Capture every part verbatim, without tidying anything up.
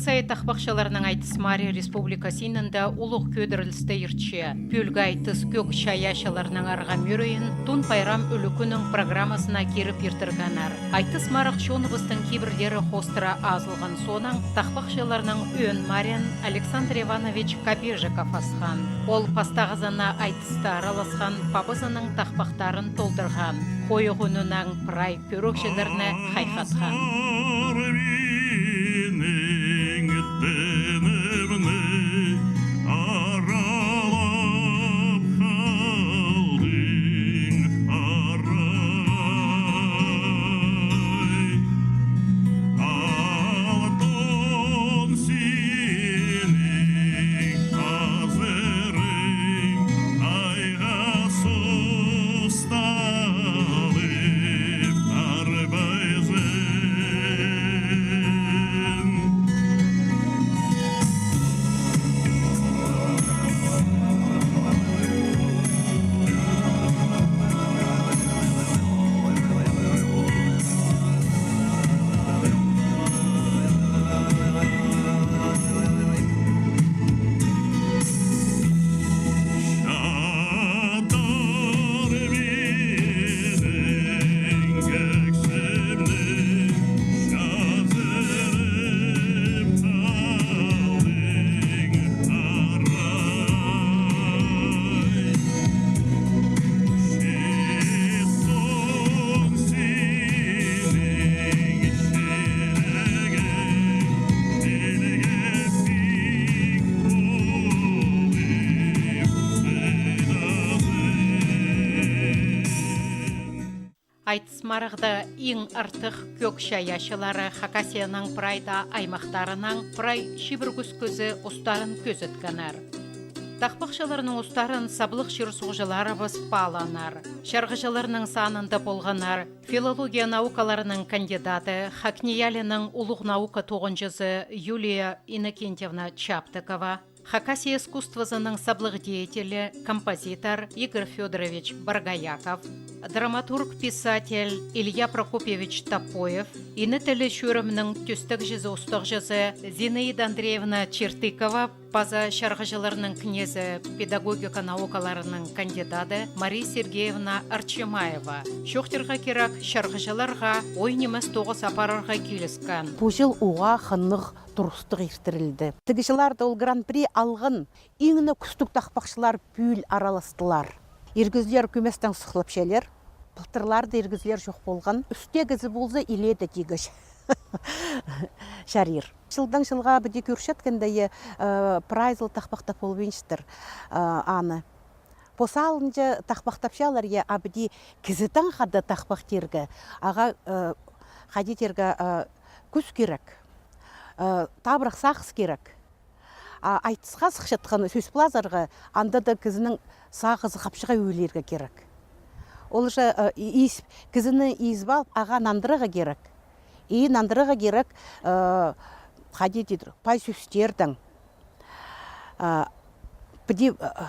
Сай тахпахчыларның айтыс марии республика синінде улуғ кӧдірілісті иртче. Пӱӱлгі айтыс кӧк чайаачыларның арғам ӱреен Тун пайрам ӱлӱкӱннің программазына киріп иртіргеннер. Айтыс марығ чоныбыстың кибірлері хоостыра азылған соонаң, тахпахчыларның ӧӧн марийын Александр Иванович Кобежиков асхан. Ол пастағызына айтыста араласхан, пабазының тахпахтарын толдырған, хойығ ӱнінең прай кӧрігҷілерні хайхатхан. Айтыс марығда иң артых кӧк чайаачылары Хакасияның прай даа аймахтарынаң прай чибіргіс кізі устарын кӧзіткеннер. Тахпахчыларның устарын саблығ чир-суғҷыларыбыс паалааннар. Чарғыҷыларның санында полғаннар филология наукаларының кандидаты, ХакНИИЯЛИ-нің улуғ наука тоғынҷызы Юлия Иннокентьевна Чаптыкова, Хакасия искусствозының саблығ деятелі, композитор Игорь Фёдорович Боргояков, драматург, писатель Илья Прокопьевич Топоев, ине тілі чӧрімнің тӧстегҷізі, устағҷызы Зинаида Андреевна Чертыкова паза чарғыҷыларның кнезі, педагогика наукаларының кандидаты Мария Сергеевна Арчимаева. Чоохтирға кирек, чарғыҷыларға ой нимес тоғыс апарарға киліскен. Пу чыл уғаа хынығ турыстығ иртірілді. Тігіҷілерде ол гран-при алған иң не кӱстіг тахпахчылар пӱӱл араластылар. Ир кізілер кӧместең сыхлапчалар. Пылтырларда ир кізілер чох полған. Ӱс тее кізі полза, илееде тигіҷ чарир. Чылдаң чылға піди кӧрчеткенде, э, прайзыл тахпахтап полбинчатыр, э, аны. Пос алынҷа тахпахтапчалар, я, а піди кізідең хада тахпахтирға, ағаа, э, хайди тирге, э, кӱс кирек, э, табырах сағыс кирек. А айтысха сыхчатхан сӧс пылазарға, анда даа кізінің сағызы хапчыға ӧлирге кирек. Ол же, э, и-, ис-, кізіні изіп алып, ағаа нандырарға кирек. И нандырарға кирек, э, хайди тидір, пай сӧстердең. А, піди, а,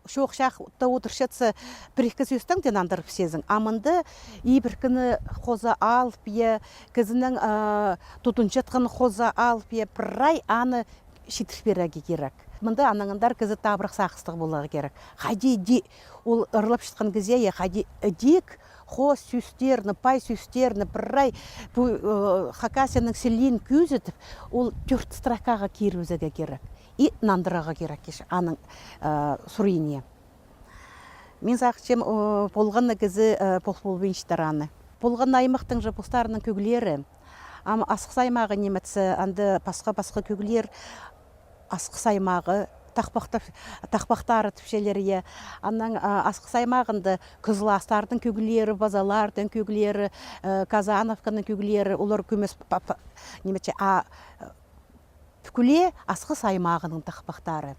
чоох чахта одырчатса, пір-ікі сӧстең дее нандырып сизің. А мында ибіркіні хоза алып, я, кізінің, а, тудынчатхан хоза алып, я, прай аны читір пирерге кирек. Мында аннаң андар кізі табырах сағыстығ поларға кирек. Хайди иди ол ырлапчатхан кізее, я, хайди идӧк хоос сӧстерні, пай сӧстерні, прай пу, э, Хакасияның сілиин кӧзідіп, ол тӧрт строкаға кирібізерге кирек. И нандырарға кирек кізі аның, э, сурыиине. Мин сағынчам, э, полған на кізі, э, пол полбинчатыр аны. Полған на аймахтың же постарының кӧглері. Ам Асхыс аймағы ниме тізе, анда пасха-пасха кӧглер, Асхыс аймағы, тахпахта-, тахпахтары тіпчелер, я. Анаң, а, Асхыс аймағында кызыластардың кӧглері, базалардың кӧглері, э, Казановканың кӧглері, олар кӧмес па-, па-, ниме тізе, а, пӱкӱле Асхыс аймағының тахпахтары.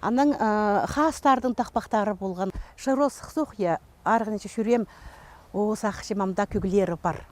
Анаң, э, хаастардың тахпахтары полған. Шыро сыхсох, я, арғынҷа чӱреем, о, сағынчам, амда кӧглері пар.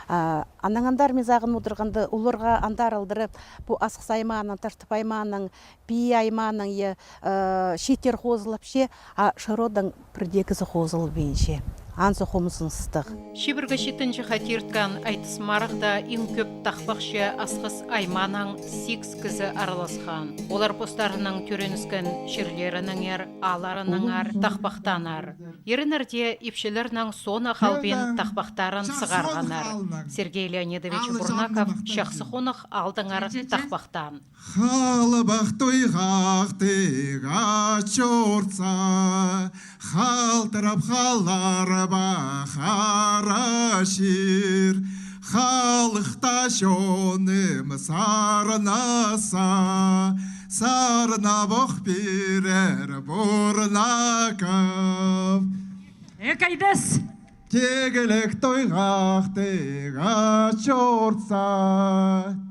А, анаң андар мин сағын одырғанда, оларға андар алдыра пу Асхыс аймааның, Таштып аймааның, Пии аймааның, я, э, чииттер хозылапча, а Шыродаң пір дее кізі хозылбинча. Анзы хомзыныстығ. Чибіргі читінҷі хати ирткен айтыс-марығда иң кӧп тахпахчы Асхыс аймаанаң сигіс кізі араласхан. Олар постарының тӧреніскен чирлерінеңер, аалларынаңар тахпахтааннар. Иреннер дее ипчілернең соонағ албин тахпахтарын сығарғаннар. Сергей Леонидович Бурнаков «Чахсы хонах» аалдаңар тахпахтаан. Халбах тойғахтығ ачорса, халтырап халар ба хара чир. Халыхта чоным сарнаса, сарнабох пирер Бурнаков. Эк, айдас! Тигілік тойғахтығ ачорса,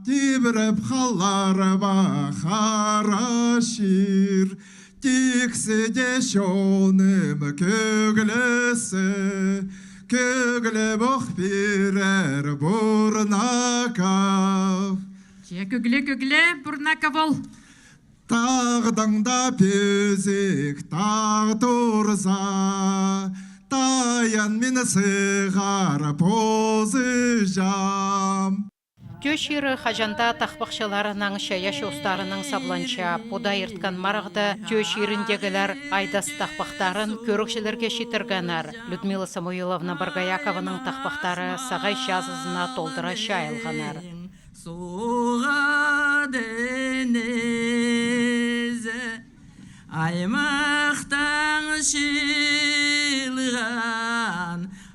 тибіреп халар ба хара чир. Тиксі дее чоным кӧглесе, кӧглебох пирер Бурнаков. Че, кӧгле, кӧгле, Бурнаков ол. Тағдаң даа пӧзік тағ турза, тайан мин сығар позыҷам. Тӧӧ чирі хаҷан даа тахпахчыларынаң, чайаачы устарынаң сабланча. Пу даа ирткен марығда Тӧӧ чиріндегілер айдас тахпахтарын кӧрігҷілерге читіргеннер. Людмила Самуиловна Боргоякованың тахпахтары сағай чазызына толдыра чайылғаннар. Суға деңізі аймахтаң чыылған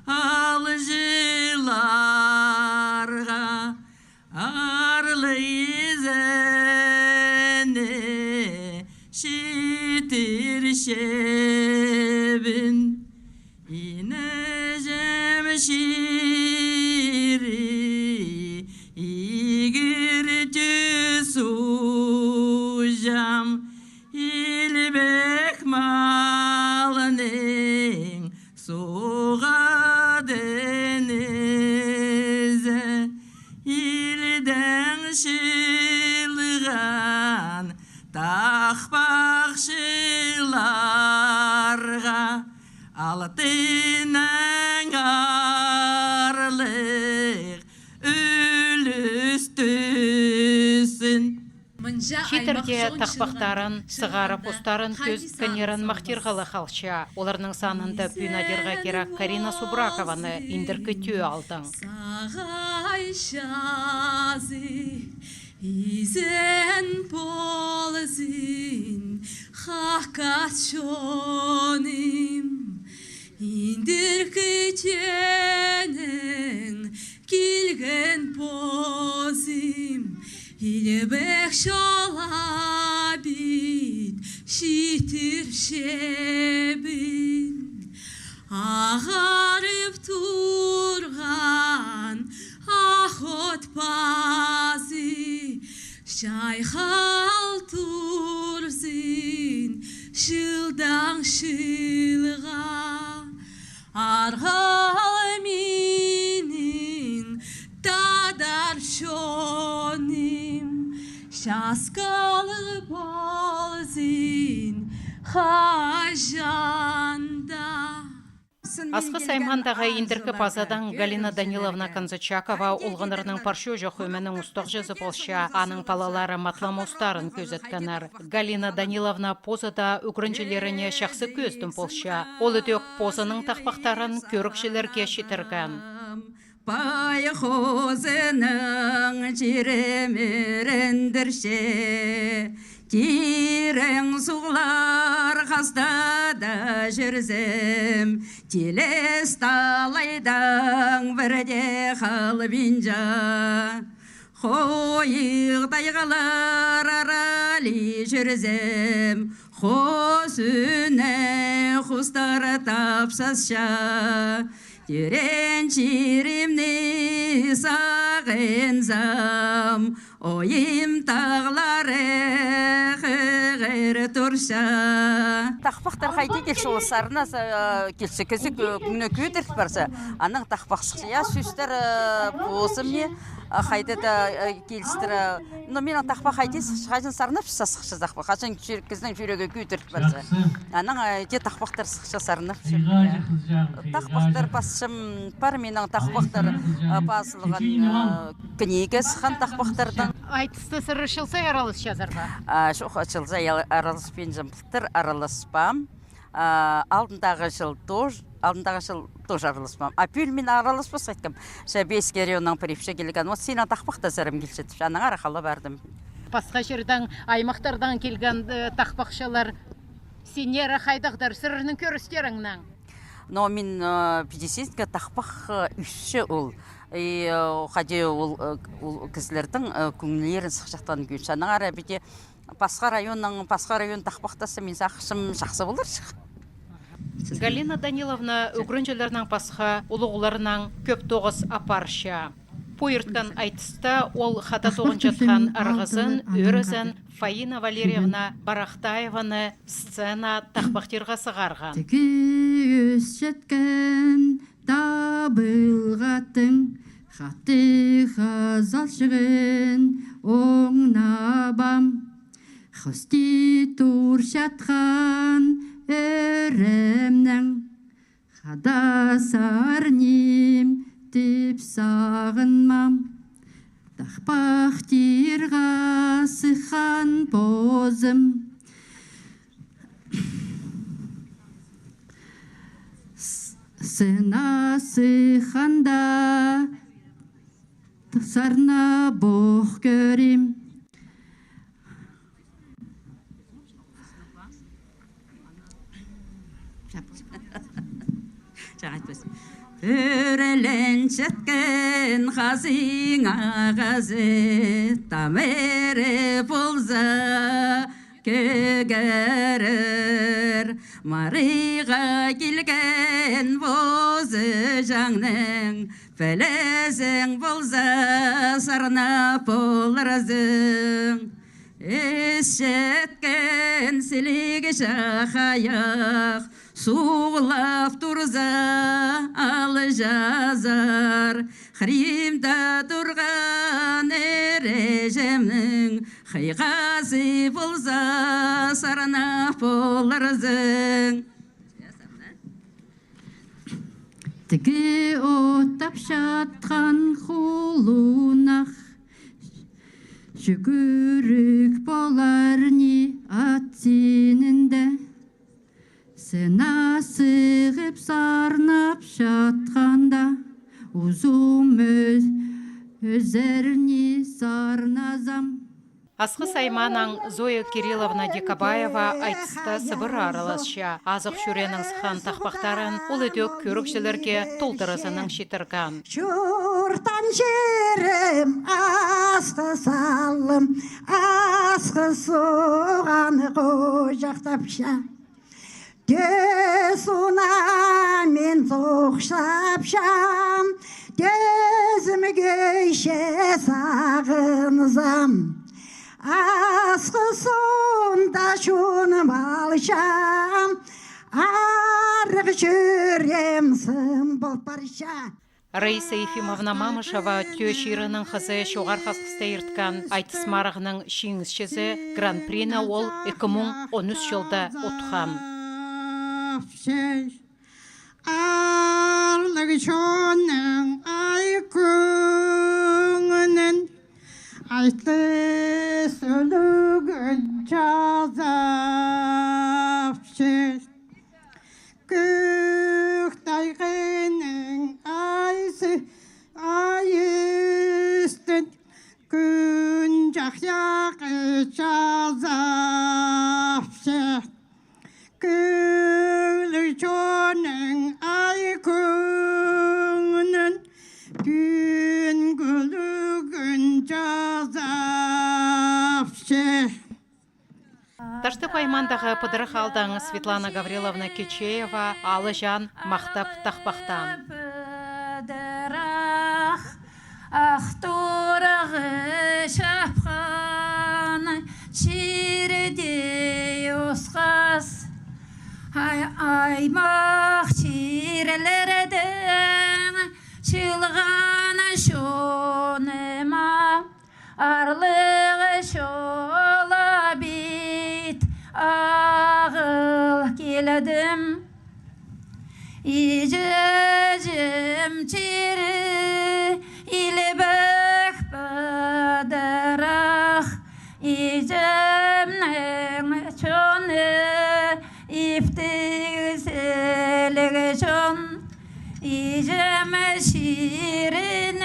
аалҷыларға, аарлығ изеніне читірчебін. Ине-іҷем чирі игіртӱс уҷам, илбек малның суға деңізі, илдең чыылған тахпахчыларға. Алтынаң аарлығ ӱлӱс тӱсін. Читірде тахпахтарын сығарып, устарын кӧзіткеннерін махтирға ла халча. Оларның санында пӱӱн адирға кирек Карина Субракованы, Индіркі Тӧӧ аалдаң. Сағай чазы изен ползын, хакас чоным, Индіркі Тӧӧнең килген позым, илбек чол абит читірчебін. Ағарып турған ах от пазы чайхал турзын чылдаң чылға. Арғал минің тадар чоным, часкалығ ползын хаҷан даа. Асхыс аймаандағы Индіркі Пазадаң Галина Даниловна Конзачакова олғаннарның пар чоохтаҷах ӧменің устағҷызы полча, аның палалары матлама устарын кӧзіткеннер. Галина Даниловна позы даа ӱгренҷілеріне чахсы кӧзідім полча. Ол ідӧк позының тахпахтарын кӧрігҷілерге читірген. Пай хозының чирім ӧріндірче, тирең суғлар хастада чӧрзем, тілес талайдаң пірдее халбинча. Хойығ тайғалар аралай чӧрзем, хос ӱнні хустар тапсасча. Тӧреен чирімні сағынзам, ойым тағлары хығыр турча. Тахпахтар хайди килче, ол сарназа, э, килче, кізі кӧ-, кӧңні кӧдіріп парза, анаң тахпахча сӧстер, э, позымны А хайда даа, э, килістіре. Но минің тахпах хайди сыхча, хаҷан сарнапча, сыхча тахпах. Хаҷан чӱр-, кізінің чӱрегі кӧдіріл парза. Анаң, э, ідӧк тахпахтар сыхча, сарнапча. Тахпахтар пасчам пар, минің тахпахтар, э, пазылған, э, книга сыххан тахпахтардаң. Айтыста сірер чыл сай араласчазар ба? А, чох, чыл сай араласпинчам, пылтыр араласпаам. А, алдындағы чыл тож-, алдындағы чыл тоже араласпаам. А пӱӱл мин араласпас айткам. Че Беске районнаң пір ипчі килген. Вот синің тахпахтазарым килче тіпче. Аннаңар хала пардым. Пасха чирдең, аймахтардаң килген, э, тахпахчылар синнер хайдағдар, сірернің кӧрістеріңнең? Но мин, э, піди синзем, тахпах, э, ӧсче ол. И, э, хайди ол, э, ол кізілернің, э, кӧңнілерін сыхчатхан кӧрчем. Аннаңар піди пасха районнаң, пасха район тахпахтаза, мин сағынчам, чахсы поларҷых. Галина Даниловна ӱгренҷілернең пасха улуғларнаң кӧп тоғыс апарча. Пуйыртхан айтыста ол хада тоғынчатхан арғазын, ӧӧрезін Фаина Валерьевна Барахтаеваны сцена тахпахтирға сығарған. Тігі ӧсчеткен табылғаттың хатығ хазалчығын оңнабам. Хости турчатхан ӧремнең хада сарним тіп сағынмам. Тахпахтирға сыххан позым. С-, сынназы ханда сарнабох кӧрим. Чағайтпас. Ӧреленчеткен хазың ағазы, тамыры полза кӧгерер. Марығға килген позы чаңның пілізің полза, сарнап поларзың. Ӧсчеткен сіліг чахайах суғлап турза, алҷазар. Хыримда турған ӧреҷемнің хыйғазы полза, сарнап поларзың. Тігі оттапчатхан хулунах чӱгӱрік полар ни ат синінде. Сыннас сығып сарнапчатханда, узум ӧ-, ӧзер ни сарназам. Асхыс аймаанаң Зоя Кирилловна Дикобаева айтыста сыбыра араласча. Азых чӱреенең сыххан тахпахтарын ол ідӧк кӧрігҷілерге толдыразынаң читірген. Чуртаан чирім Асхыс аалым, Асхыс суғ аны хоҷахтапча. Тӧс уна мин сохчапчам, тӧзім кӧйче сағынзам. Асхыс суғында чуным алчам, арығ чӱреем сым пол парча. Раиса Ефимовна Мамышева Тӧӧ чирінің хызы Чоғархы Асхыста ирткен айтыс марығның чиңісчізі, гран-прины ол ікі муң он ӱс чылда утхан. Аарлығ чонның ай кӧңнін айтыс ӱлӱкӱн чазапча. Кӧк тайғаның айсы, ай ӱстӱн кӱн чахайах чазапча. Кӧгліг чонның ай кӧңнін кӱн кӱлӱкӱн чазапча. Таштып аймаандағы Пыдырах аалдаң Светлана Гавриловна Кичеева аалҷаан махтап тахпахтаан. Пыдырах ах турағы чапхан чирде осхас, ай-, аймах чирлердең чылған чоным. Иледім. Иҷем чирі илбек пыдырах, иҷемнің чоны иптіг сіліг чон. Иҷем чирінең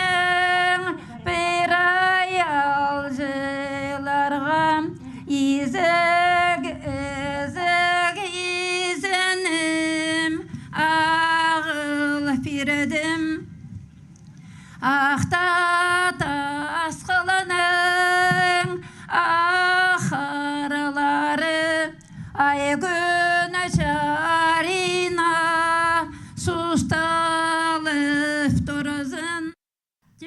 пір ай алҷыларға изек-изек изенім ағыл пирдім. Ах Таа Тас Хылының ах харлары ай кӱн чарина сусталып турзын.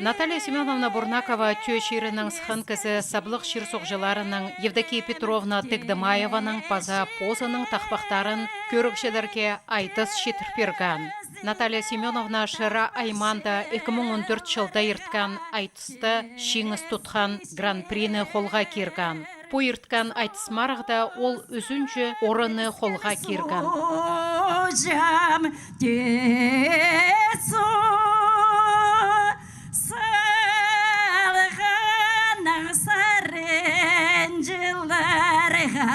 Наталья Семёновна Бурнакова Тӧӧ чирінең сыххан кізі, саблығ чир-суғҷыларының Евдокия Петровна Тыгдымаеваның паза позының тахпахтарын кӧрігҷілерге айтыс читір пирген. Наталья Семёновна Шира аймаанда ікі муң он тӧрт чылда ирткен айтыста чиңіс тутхан, гран-прини холға кирген. Пу ирткен айтыс-марығда ол ӱзінҷі орынны холға кирген. Суҷам тесу салғаннаң сарынҷыларға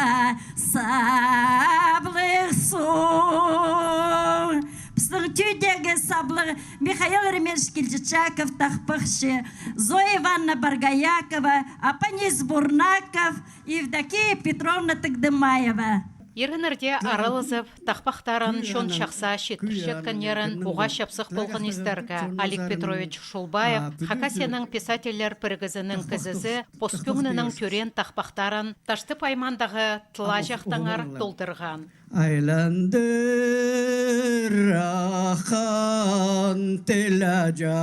саблығ суң. Пістің тӧӧдегі саблығ Михаил Еремеевич Кильчичаков, тахпахчы, Зоя Ивановна Боргоякова, Апанис Бурнаков, Евдокия Петровна Тыгдымаева. Иреннерде аралазып, тахпахтарын чон чахсы читірчеткеннерін уғаа чапсых полған истерге, Олег Петрович Шулбаев, Хакасияның писательлер пірігізінің кізізі, пос кӧңнінің тӧреен тахпахтарын Таштып аймаандағы тылаҷахтаңар толдырған. Айландыр аххан тылаҷах,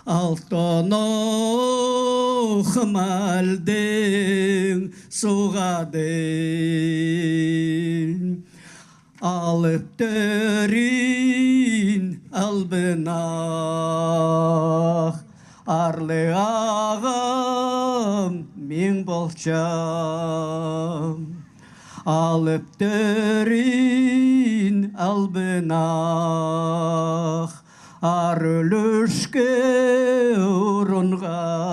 алтон ох малдың суғады. Алып тӧреен албын ах, аарлығ ағам мин полчам. Алып тӧреен албын ах, аар ӱлӱшке урунған.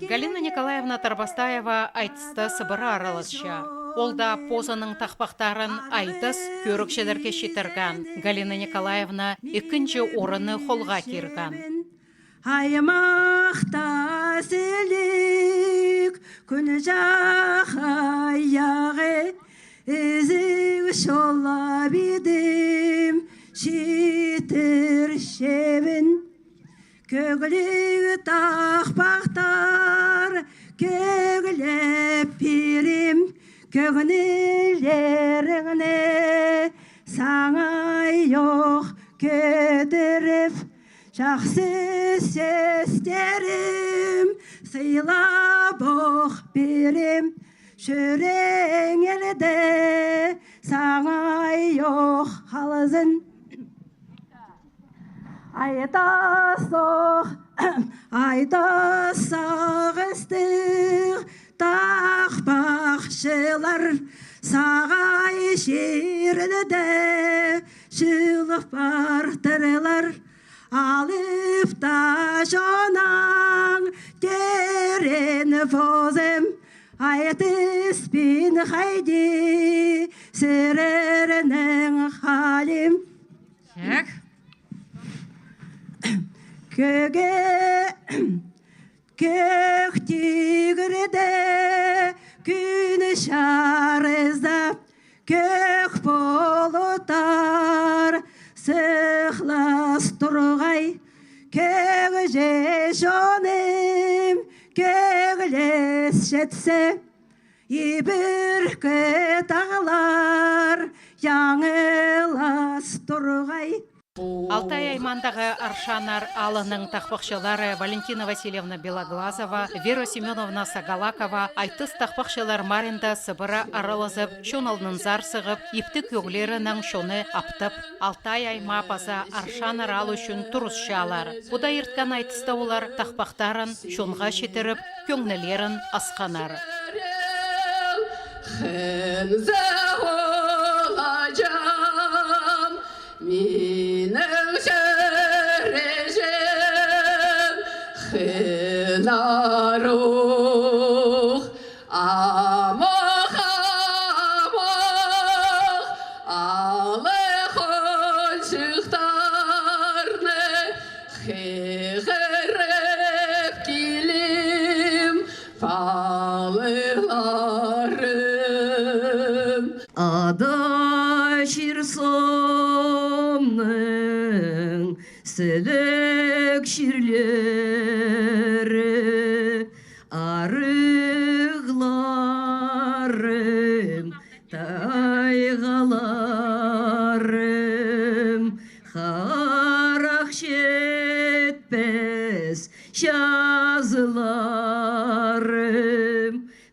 Галина Николаевна Тарбастаева айтыста сыбыра араласча. Ол даа позының тахпахтарын айтыс кӧрігҷілерге читірген. Галина Николаевна ікінҷі орынны холға кирген. Аймахта сіліг кӱн чахай яғы, ізіг чоллап идім, читірчебін. Кӧгліг тахпахтар кӧглеп пирем, кӧңнілеріңні саңай ох кӧдіріп, чахсы сӧстерім сыйлап ох пирем. Чӱреңерде саңай ох халзын. Айдас ох, айдас сағыстығ тахпахчылар сағай чирде чыылып партырлар. Алып та чоннаң тӧреен позым, айтыспин хайди сірернің халим. Чӧк. Кӧге кӧк тигірде кӱн чарыза, кӧк полуттар сыхлас турғай, кӧгҷі чоным кӧглес читсе, ибіркі тағлар яңылас турғай. Алтай аймаандағы Аршаннар аалының тахпахчылары Валентина Васильевна Белоглазова, Вера Семёновна Сагалакова айтыс тахпахчылар марығында сыбыра аралазып, чон алнынзар сығып, иптіг кӧглерінең чонны аптап, Алтай аймаа паза Аршаннар аалы ӱчӱн турысчалар. Пу даа ирткен айтыста олар тахпахтарын чонға читіріп, кӧңнілерін асханнар. Сағынчам, минің чӱреем, хынар ох, амох, амох, алай хонҷыхтарны хығырып килем, палаларым. Ада чир сомның сіліг чирлері, арығларым, тайғаларым, харах читпес чазыларым,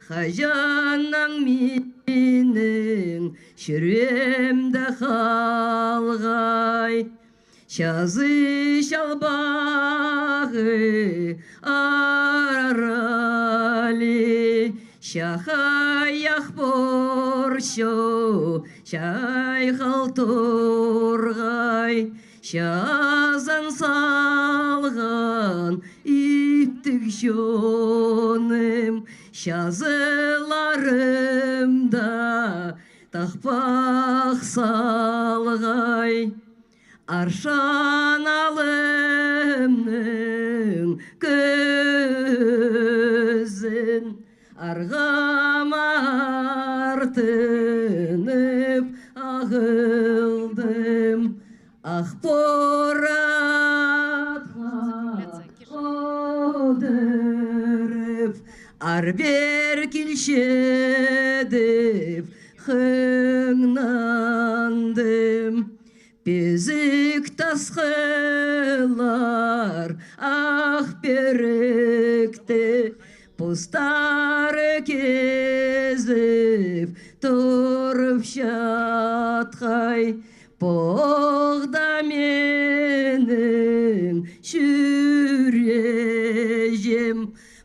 хаҷаннаң минің чӱреемде халғай. Чазы чалбағы арали, чахайах порчу чайхал турғай, чазан салған иптіг чоным, чазыларымда тахпах салғай. Аршан алымның кӧзін арғама артынып ағылдым. Ах пор атха одырып, ар-пеер килче тіп хыңнандым. Пезік тасхыллар ах пирікті постары кезіп турып чатхай. Похта минің чӱреем,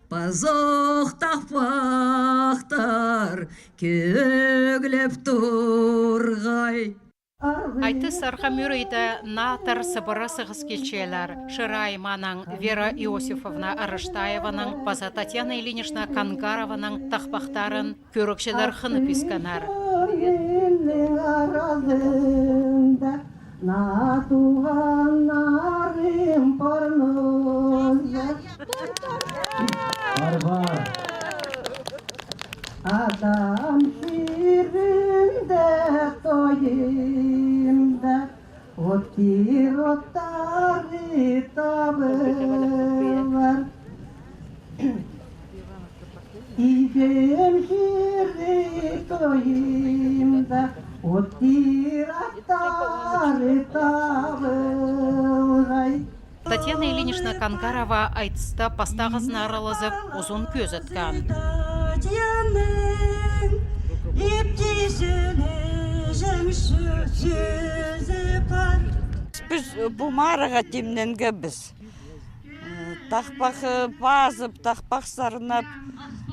пазох тахпахтар кӧглеп турғай. Айтыс арғам ӱрейде наатыр сыбыра сығыс килчелер. Шира аймааның Вера Иосифовна Араштаеваның паза Татьяна Ильинична Кангарованың тахпахтарын кӧрігҷілер хынып искеннер. Аразында на туғаннарым парноза. Пар, пар. Адам чирінде тойымда, оттир оттары табылар. Идем чирі тойымда, оттир аттары табылғай. Татьяна Ильинична Кангарова айтыста пастағызын аралазып, узун кӧзіткен. Татьянаның ипчі сӧлеҷең сӧзі пар. Піс пу марығға тимненгебіс. Тахпах пазып, тахпах сарнап,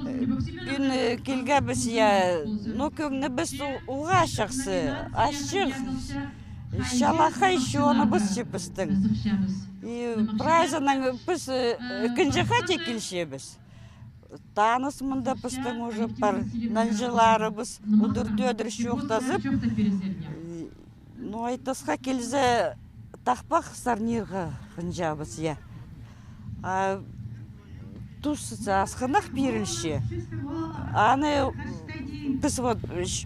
пӱӱн килгебіс, я, ну, кӧңнібіс у-, уғаа чахсы, ачых, чалахай чоныбыс чи пістің. И прайзынаң піс, э, ікінҷі хати килчебіс. Таныс мында пістің уже пар нанҷыларыбыс, удур-тӧдір чоохтазып. Ну, айтысха килзе, тахпах сарнирға хынчабыс, я. А тус асхынах пирілче. Аны піс вот,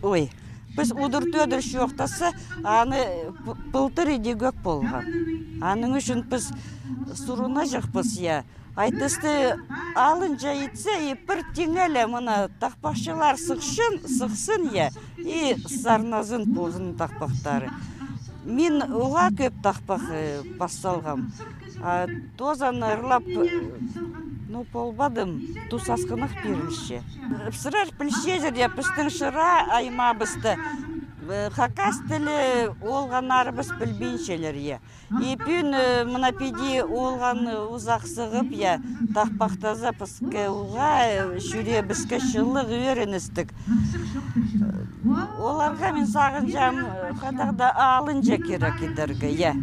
ой, піс удур-тӧдір чоохтаза, аны п-, пылтыр идӧк полған. Аның ӱчӱн піс сурынҷыхпыс, я. Айтысты алынҷа итсе, и пір тиңе ле мына тахпахчылар сыхсын, сыхсын, я, и сарназын позының тахпахтары. Мин уғаа кӧп тахпах, э, пас салғам. А тоозан ырлап, э, ну, полбадым, тус асхынах пирілче. Сірер пілчезер, я, пістің Шира аймаабыста Э, хакас тілі олғаннарыбыс пілбинчелер, я. И пӱӱн, э, мына піди олған, э, узах сығып, я, тахпахтаза піске уғаа, э, чӱребіске чылығ, ӧріністіг. Оларға мин сағынчам, э, хайдағ-да алынҷа кирек идерге, я.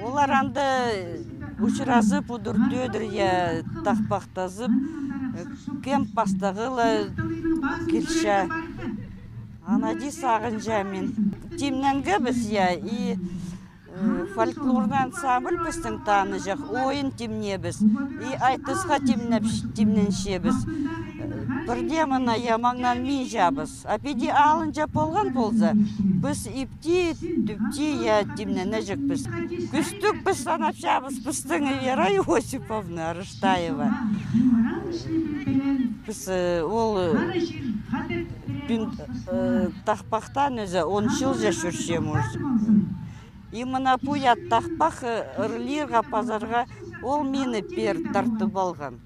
Олар анда, э, учразып удур-тӧдір, я, тахпахтазып, э, кем пастағы ла килче. Ана даа сағынчам мин. Тимненгебіс, я, и, э, фольклорный ансамбль пістің таныҷах, ойын тимнебіс, и айтысха тимнеп-, тимненчебіс. Э, пірдее мына, я, маңнанминчабыс. А піди алынҷа полған полза, піс ипти, тӱпти, я, тимненҷекпіс. Кӱстіг піс санапчабыс пістің Вера Иосиповна Арыштаева. Піс, э, ол, э, пӱӱн, э, тахпахтаң ӧзі он чыл чӧрчем уже. И мына пу, я, тахпах, э, ырлирға, пазарға, ол мині пеер тартып алған.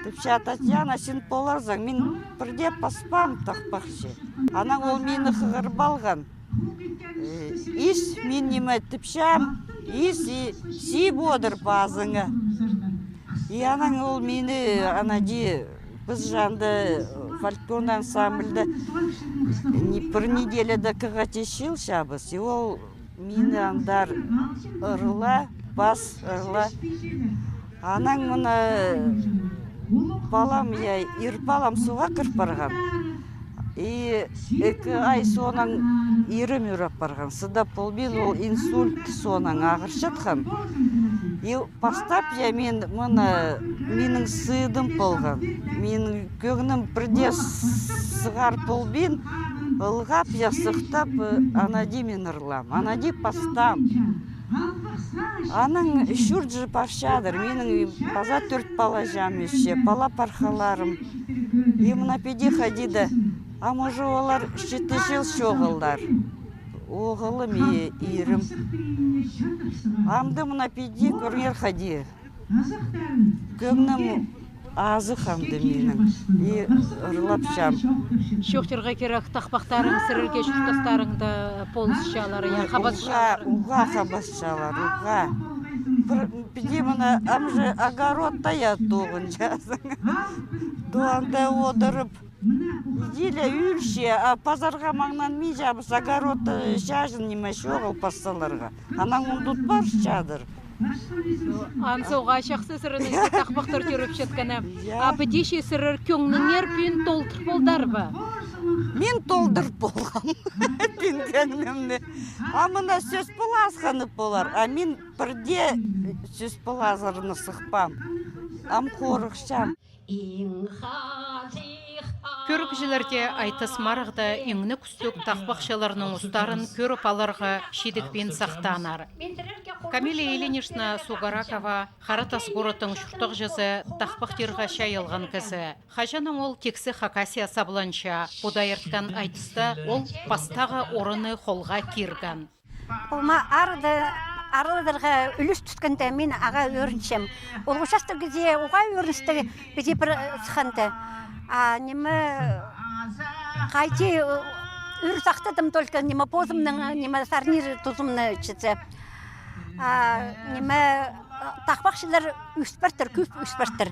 Тіпче: «Татьяна, син поларзың, мин пірдее паспаам тахпахчы». Анаң ол мині хығырып алған. Э, ис, мин ниме тіпчем, ис, и сибодыр пазыңа. И анаң ол мині, ана даа, піс же анда, э, фольклорный ансамбльда не-, пір неделяда кізее чыылчабыс. И ол мині андар ырла, пас ырла. Анаң мына, э, палам, я, ир палам суға кір парған. И ікі ай соонаң ирім ӱр апарған. Сыдап полбин, ол инсульт соонаң ағырчатхан. И пастап, я, мин, мына, минің сыыдым полған. Минің кӧңнім пірдее сығар полбин, ылғап, я, сыхтап, э, ана даа мин ырлаам, ана даа пастаам. Анаң чуртап парчадыр. Минің паза тӧрт палаҷам ӧсче, пала-пархаларым. И мына піди хайди даа. Ам уже олар читі чыл чоғыллар. Оғылым и ирім. Амды мына піди кӧріңер хайди. Кӧңнім азых амды минің. И ырлапчам. Чоохтирға кирек, тахпахтарың сірерге чуртастарыңда полысчалар, я, хабасчалар. Уғаа, уғаа хабасчалар, уғаа. Пір, піди мына ам же огородта, я, тоғынчазың. Тоғында одырып, иди ле ӧрче, а пазарға маңнанминчабыс, огородта чаҷын ниме чоғыл пас саларға. Анаң ундут парчадыр. Анзы уғаа чахсы сірернің тахпахтар тӧріпчеткені. Я. А піди че сірер кӧңніңер пӱӱн толдыр полдар ба? Мин толдыр полғам. Пӱӱн кӧңнімні. А мына сӧс пылазырға полар. А мин пірдее сӧс пылазырға сыхпаам. Ам хорыхчам. Кӧрігҷілерде айтыс-марығда иң не кӱстіг тахпахчыларның устарын кӧріп аларға чидікпин сахтааннар. Камилия Ильинична Сугаракова, Хара Тас городтың чуртағҷызы, тахпахтирға чайылған кізі. Хаҷаннаң ол тиксі Хакасия сабланча, пу даа ирткен айтыста ол пастағы орынны холға кирген. Ол ма арыда, арылдырға ӱлӱс тӱскенде мин ағаа ӧрінчем. Ол участок кізее уғаа ӧріністіг, піди пір, э, сыхханда. А ниме, хайди, э, ӱр сахтадым только ниме позымның, ниме сарнир тузымны чізе. А ниме, э, тахпахчылар ӧс партыр, кӧп ӧс партыр.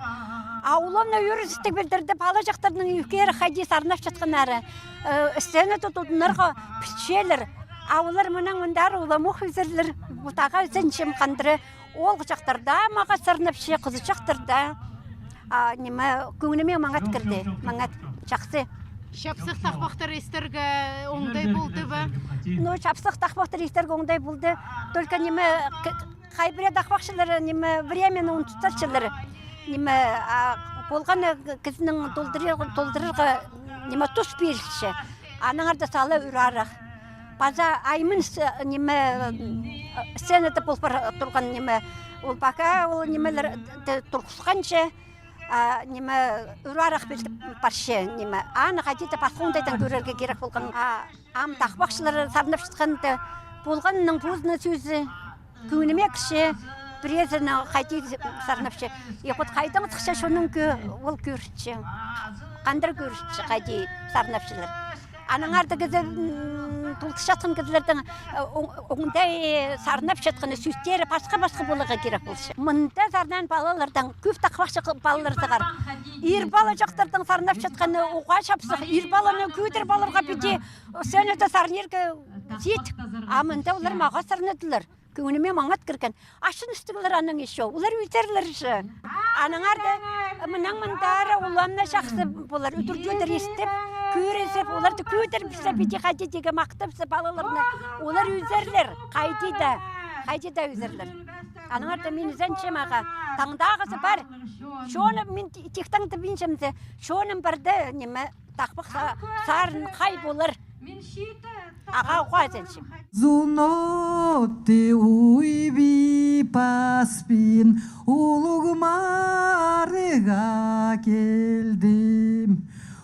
А улуғ ӧріністіг пілдірді, палаҷахтарның ӧкері хайди сарнапчатханнары. Э, сценада тудынарға пілчелер. А олар мынаң мындар уламох ӧзерлер, пу тағаа ӧзенчем хандыра. Оолғычахтар даа мағаа сарнапча, хызычахтар даа. А ниме, кӧңніме маңат кірді, маңат чахсы. Чапсых тахпахтар истерге оңдай полды ба? Ну, чапсых тахпахтар истерге оңдай полды. Только ниме, к-, хай пірее тахпахчылар, ниме, времяны ундутчалар. Ниме, а, полған кізінің толдырарға, толдырарға, ниме, тус пирілче. Аннаңар даа сала ӱр арах. Паза аймын с-, ниме, м, сценада пол пар турған ниме. Ол пока ол нимелер те турғысханча, а, ниме, ӱр арах пілдіп парча, ниме. Аны хайди даа пасха оңдайдаң кӧрерге кирек полған. А ам тахпахчылар сарнапчатханда, полғанның позының сӧзі кӧңніме кірче, пірезінің хайди сарнапча. И ход хайдаң сыхча, чонның кӧ-, ол кӧрінче. Хандыр кӧрінче, хайди сарнапчалар. Аннаңар даа кізі, м, Тултырчатхан кізілернің, э, оң-, оңдай сарнапчатханы, сӧстері пасха-пасха поларға кирек полча. Мында сарнаан палалардаң кӧп тахпахчы палалар сығар. Ир пала чохтарның сарнапчатханы уғаа чапсых, ир паланы кӧдіріп аларға піди, сценада сарнирға чит. А мында олар мағаа сарнадылар. Кӧңніме маңат кірген. Ачыныстығлар анаң ещё. Олар ӧзерлер же. Аннаңар даа, мынаң мындар улуғ на чахсы полар. Ӱдӱр-тӧдір истіп, кӧрізіп, оларды кӧдірібіссе, піди хайди дее махтапса палаларны. Олар ӧзерлер. Хайди даа. Хайди даа ӧзерлер. Аннаңар даа мин ізенчем ағаа. Таңдағызы пар. Чоны мин ти-, тихтаң тібинчемзе, чоным парда, ниме, тахпах са-, сарын хай полар. Ағаа уғаа ізенчем. Зун отты уйбипаспин, улуғ марығға килдім.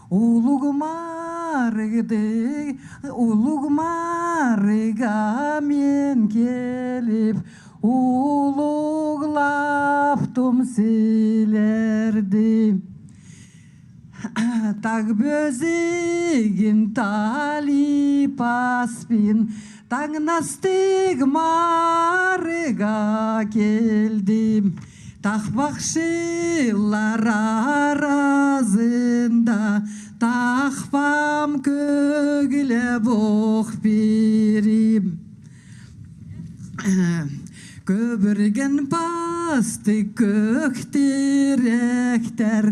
Улуғ марығды, улуғ марығға мин киліп, улуғлаптым сілерді. Тағ пӧзігін талипаспин, таңнастығ марығға килдім. Тахпахчылар аразында тахпам кӧглеп ох пирим. Кӧбірген пастығ кӧк тиректер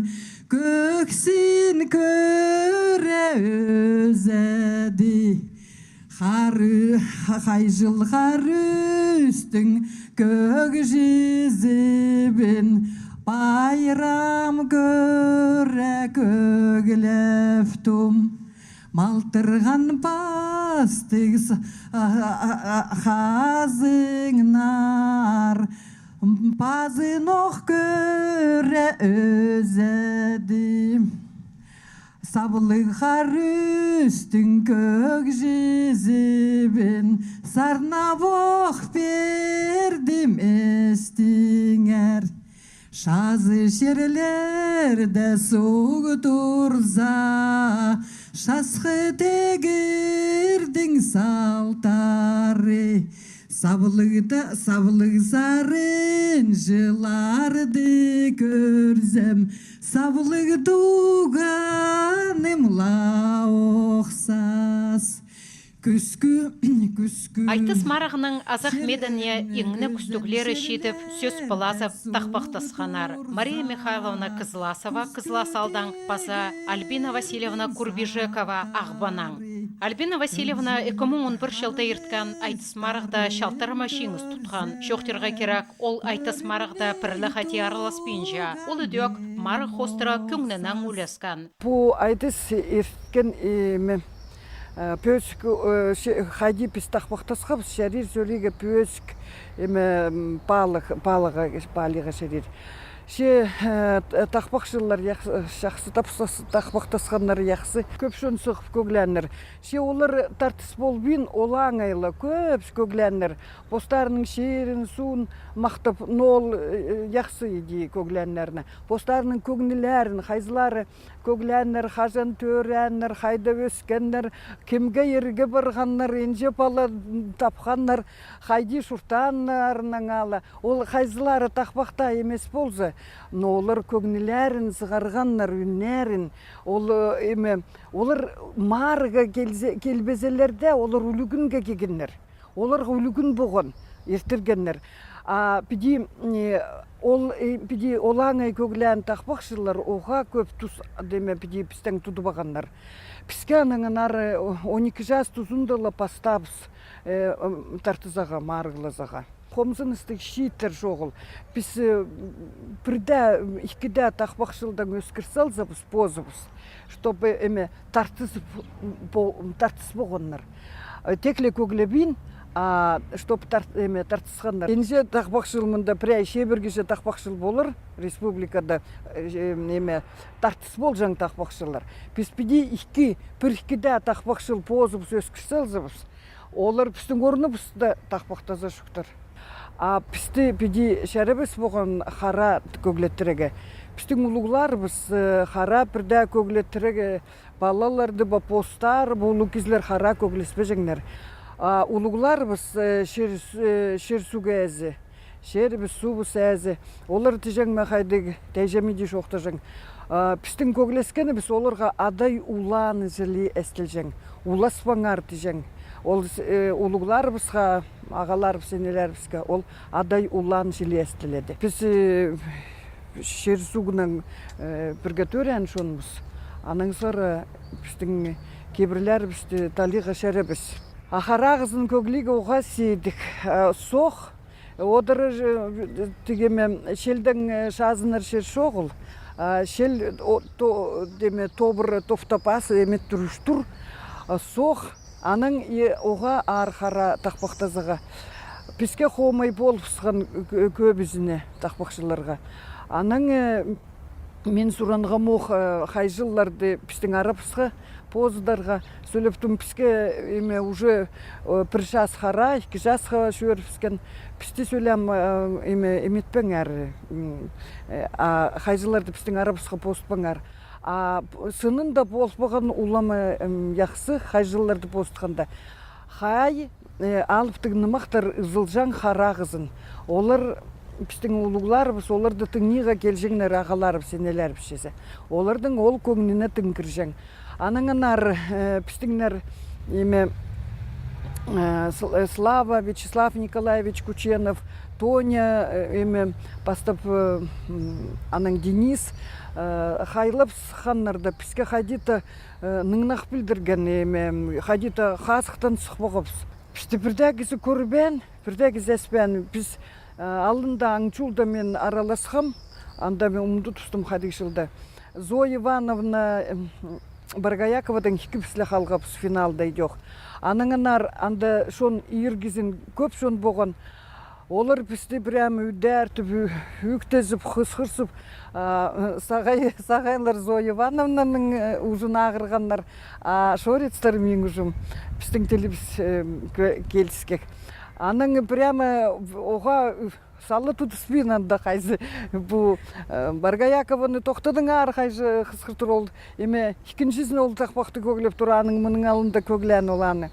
кӧксін кӧре ӧзеді. Хары-, хайҷыл хар ӱстӱң кӧк чизібін пайрам кӧре кӧглептім. Малтырған пастығ с-, а, а, а, хазыңнар пазын ох кӧре ӧзеді. Саблығ хар ӱстӱң кӧк чизібін сарнап ох пирдім, истіңер. Чазы чирлерде суғ турза, часхы тігірдің салтары. Саблығда, саблығ сарын чыларды кӧрзем, саблығ туғаным ла охсас. Кӱскӱ, кӱскӱ. Айтыс марығның азах медене иң не кӱстіглері читіп, сӧс пылазып, тахпахтасханнар. Мария Михайловна Кызласова Кызлас аалдаң паза Альбина Васильевна Курбижекова Ағбаннаң. Альбина Васильевна ікі муң он пір чылда ирткен Айтыс марығда чалтырама чиңіс тутхан. Чоохтирға кирек, ол Айтыс марығда пір ле хати араласпинча. Ол ідӧк марығ хоостыра кӧңнінең ӱлескен. Пу Айтыс ирткен, э, ме, э, пӧзік, э, че-, хайди піс тахпахтасхабыс, чарир сӧлиге пӧзік, э, ме, м, паалах, паалаға, паалиға чарир. Че, э, т-, тахпахчылар яхсы, чахсы тапсас-, тахпахтасханнар яхсы. Кӧп чон сығып кӧглееннер. Че олар тартыс полбин, олаңай ла кӧп кӧглееннер. Постарының чирін, суун махтап, но ол, э, яхсы иди кӧглееннерні. Постарының кӧңнілерін, хайзылары кӧглееннер, хаҷан тӧрееннер, хайда ӧскеннер, кемге ирге парғаннар, нинҷе пала тапханнар, хайди чуртааннарынаң ала. Ол хайзылары тахпахта нимес полза, но олар кӧңнілерін сығарғаннар, ӱннерін. Ол, э, ниме, олар марығға килзе-, килбезелер дее, олар ӱлӱкӱнге килгеннер. Оларға ӱлӱкӱн поған, иртіргеннер. А піди, э, ол, э, піди олаңай кӧглеен тахпахчылар уғаа кӧп тус, ниме, піди пістең тудып алғаннар. Піске аннаңар, э, он ікі час тузында ла пастаабыс, э, м, тартызарға, марығлазарға. Хомзыныстығ чииттер чоғыл. Піс, э, пір дее, ікі дее тахпахчылдаң ӧскір салзабыс, позыбыс, чтобы, ниме, тартыс по-, тартыс поғаннар. Э, тек ле кӧглебин, а, чтоб тарт-, ниме, тартысханнар. Нинҷе тахпахчыл мында, пірее чибіргіҷе тахпахчыл полар республикада, э, ниме, тартыс полҷаң тахпахчылар. Піс піди ікі, пір-ікі дее тахпахчыл позыбыс ӧскір салзабыс, олар пістің орныбыста тахпахтаза чоохтар. А пісті піди чарабас поған хара кӧглеттірерге. Пістің улуғларыбыс, э, хараа пірдее кӧглеттірерге, палаларды ба, постары ба, улуғ кізілер хараа кӧглеспеҷеңнер. А улуғларыбыс, э, чир, э, чир-суғ ээзі, чирібіс, суубыс ээзі. Олар тіҷең ме хайдағ, тіҷеме дее чоохтаҷаң. А пістің кӧглескенібіс оларға адай-улаан чіли эстелҷең. Уласпаңар тіҷең. Ол, э, улуғларыбысха, ағаларыбыс, инелерібіске ол адай-улаан чіли эстеледі. Піс, э, чир-суғнаң, э, пірге тӧреен чонбыс. Анаң сооро пістің кибірлерібісті талиға чарабас. А харағызын кӧглирге уғаа сидік. Э, соох одырар, э, тігеме, чилдең, э, чазынар чир чоғыл. А чил, о, то, теме, тобыр, тофтапас, эме, турчатыр. А соох, анаң и уғаа аар хараа тахпахтазарға. Піске хомай полыбысхан кӧ-, кӧбізіне, тахпахчыларға. Анаң, э, мин суранғам ох, э, хайҷыларды пістің арабысха позыдарға. Сӧлептім, піске, эме, уже, э, пір час хараа, ікі часха чӧрібіскен. Пісті, сӧлем, э, эме, эметпеңер, м, э, а хайҷыларды пістің арабысха позытпаңар. А п-, сынында полбаған улам, э, м, яхсы хайҷыларды позытханда. Хай, э, алыптығ нымахтар ызылҷаң харағызын. Олар, пістің улуғларыбыс, оларды тыңнирға килҷеңнер ағаларыбыс, инелерібіс чізе. Олардың ол кӧңніне тың кірҷең. Анаң аннаңар, э, пістіңнер, эме, э, Сл-, э, Слава, Вячеслав Николаевич Кученов, Тоня, э, эме, пастап, э, м, анаң Денис, э, хайлап сыхханнар даа, піске хайди-да, э, ныңнах пілдірген, эме, хайди-да хазыхтан сых полғабыс. Пісті пірдее кізі кӧрбеен, пірдее кізі ӧспеен. Піс, э, алнында аң чолда мин араласхам, анда мин умнутыбыстым хайдағ чылда. Зоя Ивановна, м, Боргояковадаң ікібіс ле халғабыс финалда идӧк. Анаң аннаңар анда чон иргізін, кӧп чон полған. Олар пісті прямо ӱдӧртіп, ӱ-, ӱктезіп, хысхырзып, а, сағай-, сағайлар Зоя Ивановнаның, э, ӱзін ағырғаннар, а шорецтер мин ӱзім. Пістің тілібіс, э, кӧ-, киліскек. Анаң прямо в-, оға, ы, сала тудыспин анда хайзы. Пу, э, Боргоякованы тохтадыңар, хайзы хысхыртыр ол. Эме, ікінҷізін ол тахпахты кӧглеп тур, аның мының алнында кӧглеен ол аны.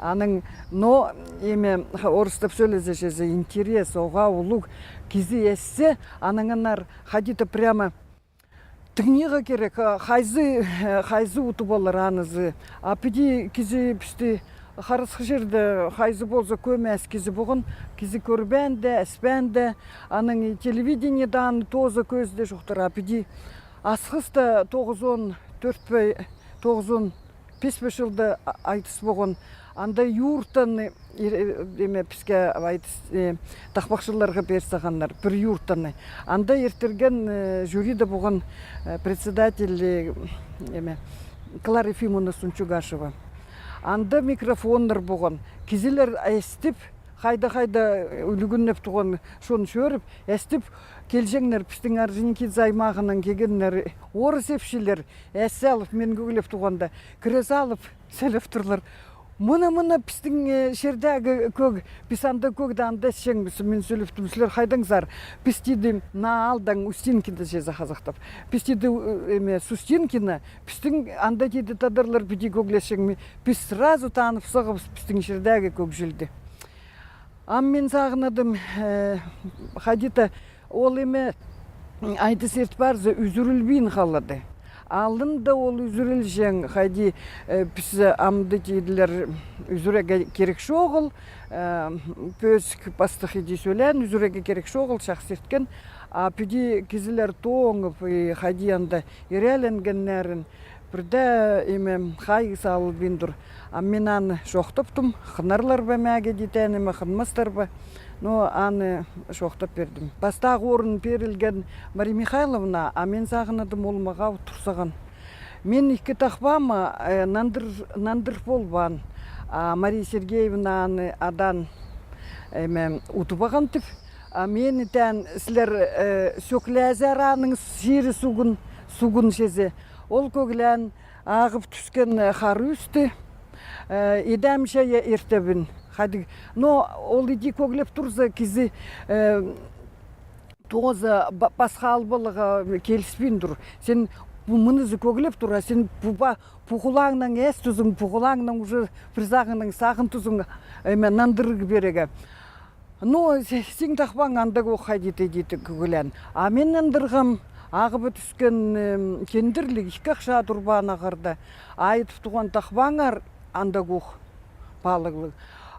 Аның, но, эме, ха-, орыстап сӧлезе чізе, интерес, оға улуғ. Кізі ӧссе, анаң аннаңар хайди-да прямо тыңнирға кирек, а, хайзы, э, хайзы утып алар анызы. А піди кізі пісті харасхы чирде хайзы полза кӧмес кізі полған, кізі кӧрбеен дее, ӧспеен дее, анаң и телевидениеде аны тооза кӧзіде чоохтар, а піди Асхыста тоғызон тӧрт пе, тоғызон пис пе чылда а-, айтыс полған. Анда юрттаң, э, э, эме, піске айтыс, э, тахпахчыларға пир салғаннар, пір юрттаң. Анда иртірген, э, жюриде полған, э, председатель, э, эме, Клара Ефимовна Сунчугашева. Анда микрофоннар полған. Кізілер естіп, хайда-хайда, э, ӱлӱкӱннеп туған чон чӧріп, естіп килҷеңнер, пістің Орджоникидзе аймағынаң килгеннер, орыс ипчілер, ес салып, мин кӧглеп туғанда, кіре салып, сӧлеп турлар. Мына, мына пістің, э, чирдегі кӧг, піс анда кӧгде анда ісчеңміс, мин сӧлептім, сірер хайдаңзар? Піс, тидім, наа аалдаң, Устинкино чізе хазахтап. Піс, тиді, э, эме, с Устинкино, пістің анда, тиді, тадарлар, піди кӧглесчеңміс. Піс сразу танып сығыбыс пістің чирдегі кӧг-чилді. Ам мин сағынадым, э, хайди-да ол эме, м, айтыс ирт парза, ӱзӱрілбин халады. Алнында ол ӱзӱрілҷең, хайди, э, піс, э, амды, тиділер, ӱзӱрерге кирек чоғыл, э, пӧзік пастых иди сӧлеен, ӱзӱрерге кирек чоғыл, чахсы ирткен. А піди кізілер тоңып, и хайди анда ирееленгеннерін, пірдее, эме, хайығ салылбин тур. А мин аны чоохтаптым, хынарлар ба мағаа тидім, эме, хынмастар ба. Но аны чоохтап пирдім. Пастағы орын пирілген Мария Михайловнаға, а мин сағынадым, ол мағаа турзаған. Мин ікі тахпаам, э, нандыр, нандыр полбаан. А Мария Сергеевна аны адаан, эме, утып алған тіп. А мин тиим, сірер, э, сӧклезер аның чирі суғын, суғын чізе. Ол кӧглеен, ағып тӱскен, э, хара ӱсті, э, идем чайа иртебін. Хайдағ. Но ол иди кӧглеп турза, кізі, э, Тооза ба-, пасха албалығға киліспин тур. Син пу мынызы кӧглеп тур, а син пу ба-, пу хулааңнаң ес тузың, пу хулааңнаң уже пір сағыннаң сағын тузың, эме, нандырығ пирерге. Ну, с-, сиң тахпаң андағох хайди-да тиді кӧглеен. А мин нандырғам ағыбы тӱскен, эм, кендірліг, ікі ахча турбаан ағарда. Айдып туған тахпаңар андағох палығлығ.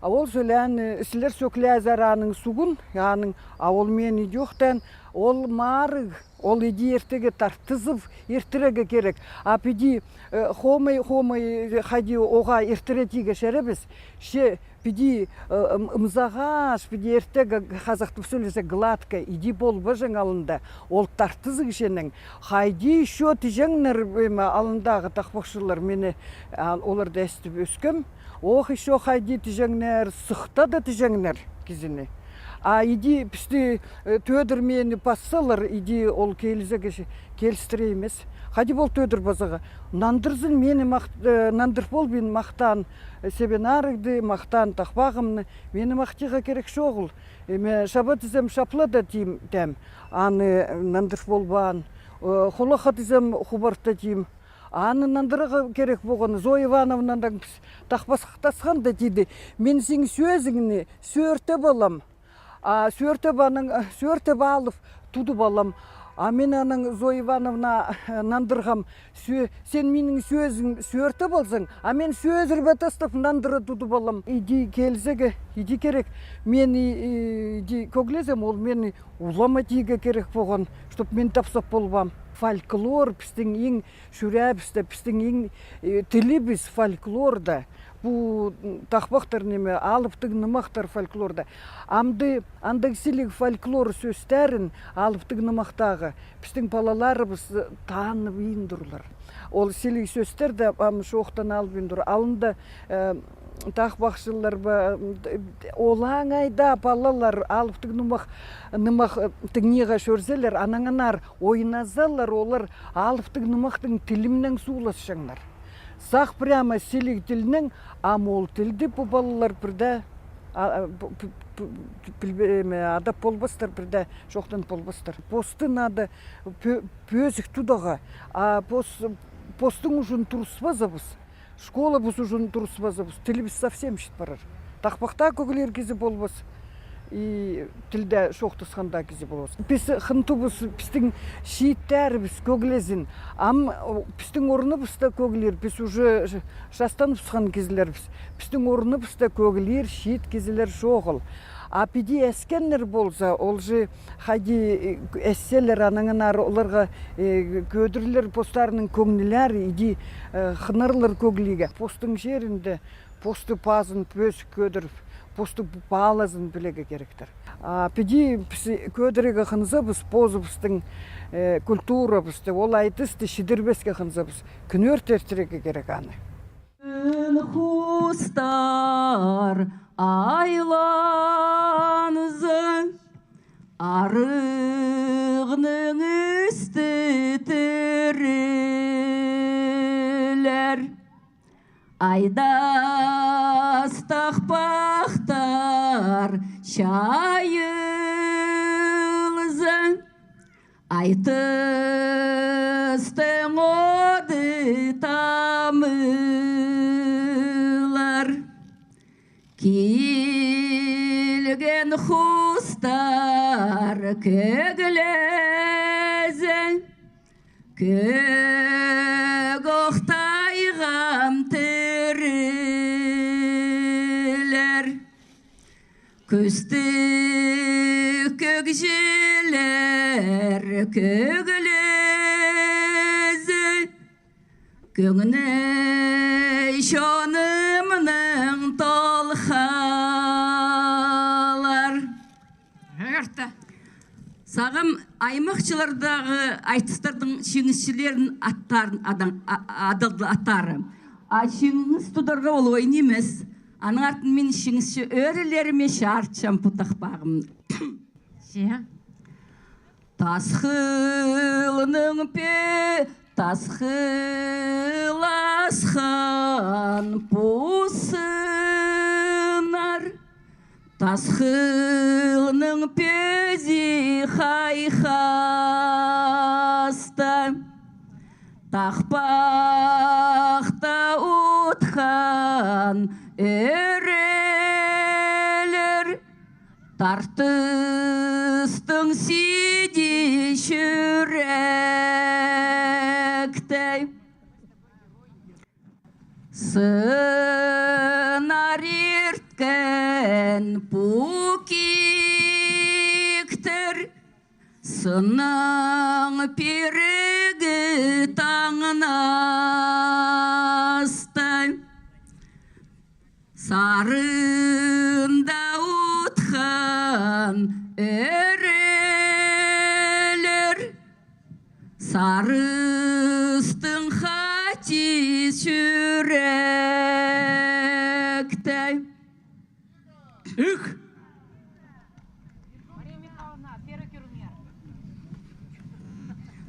А ол сӧлеен, э, сілер сӧклеезер аның суғын, аның, а ол мин идӧк теен, ол марығ, ол иди иртірерге тартызып, иртірерге кирек. А піди, э, хомай, хомай, э, хайди оға иртіре тирге чарабас. Че піди, э, ым-, ымзағас, піди иртірерге, хазахтап сӧлезе, гладко, иди полбаҷаң алында. Ол тартызығ ченнең. Хайди ещё тіҷеңнер, эме, алындағы тахпахчылар, мині, а, оларны истіп ӧскем. Ох, ещё хайди тіҷеңнер, сыхта даа тіҷеңнер кізіні. А иди пісті, э, тӧдір мині пассалар, иди ол килізерге че-, килістіре нимес. Хайди пол тӧдір пазарға. Нандырзын мині мах-, э, нандыр полбин махтаан, э, Сибен Арығды, махтаан тахпағымны. Мині махтирға кирек чоғыл. Эме, шаба тізем, шапла даа тим, тем. Аны, э, нандыр полбаан. Э, хулаха тізем, хубарта тим. Аны нандырарға кирек полған. Зоя Ивановнанаң піс тахпахтасханда тиді: «Мин синің сӧзіңні сӧӧртеп алам. А сӧӧртеп анаң, э, сӧӧртеп алып, тудып алам». А мин анаң, Зоя Ивановна, э, нандырғам: «Сӧ-, сен минің сӧзім сӧӧртеп алзаң, а мин сӧзірбе тастап, нандыра тудып алам». Иди килізерге, иди кирек. Мин и-, и-, иди кӧглезем, ол мині улама тирге кирек полған, чтоб мин тапсап полбаам. Фольклор пістің иң чӱреебісте, пістің иң, э, тілібіс фольклорда. Пу, м, тахпахтар ниме, алыптығ нымахтар фольклорда. Амды андағ сіліг фольклор сӧстерін алыптығ нымахтағы пістің палаларыбыс, э, таныбин турлар. Ол сіліг сӧстерді ам чоохтан албин тур. Алында, э, тахпахчылар ба, м, т-, олаңай даа палалар алыптығ нымах, нымах, э, тыңнирға чӧрзелер, анаң аннаңар ойназалар, олар алыптығ нымахтың тілінең сууласчаңнар. Сах прямо сіліг тілінең, ам ол тілді пу палалар пірдее, а, а, пу-, пу-, пу-, пу-, пілбе-, эме, адап полбастар, пірдее чоохтан полбастар. Посты надо пӧ-, пӧзік тудағы, а пос-, постың уҷын турыспазабыс, школабыс уҷын турыспазабыс, тілібіс совсем чіт парар. Тахпахта кӧглир кізі полбас, и тілде чоохтасханда кізі полбас. Піс хынтубыс, пістің чииттерібіс кӧглезін. Ам, о, пістің орныбыста кӧглир, піс уже ш-, частаныбысхан кізілербіс. Пістің орныбыста кӧглир чиит кізілер чоғыл. А піди ӧскеннер полза, ол же хайди, э, ӧсселер, анаң аннаңар оларға, э, кӧдірілер постарының кӧңнілері, иди, э, хынарлар кӧглирге. Постың чирінде посты пазын пӧзік кӧдіріп, посты палазын пілерге киректер. А піди піс кӧдірерге хынзабыс позыбыстың, э, культурабысты, ол айтысты чідірбеске хынзабыс. Кӱн ӧрте иртірерге кирек аны. Хустар айланза, арығның ӱстӱ тірілер. Айдас тахпахтар чайылза, айтыстың оды тамылар. Килген хустар кӧглезең, кӧк ох тайғам тірілер. Кӱстіг кӧк чилер кӧглезең, кӧңні чонымның толхалар. Ӧрте. Сағам аймахчылардағы айтыстарның чиңісчілерін аттарын адаң, а-, адалды аттары. А чиңіс тударға ол оой нимес. Аның артын мин чиңісчі ӧӧрелеріме чарытчам пу тахпағым. Че. Тасхылның пе-, тасхыл асхан пу сыннар, Тасхылның пӧзі хайхаста, тахпахта утхан ӧрелер, тартыстың сиди чӱректе. Сыннар ирткен пу киктер, сынның пирігі таңнасты. Сарында утхан ӧрелер, сарыстың хати чӱректе. Ых!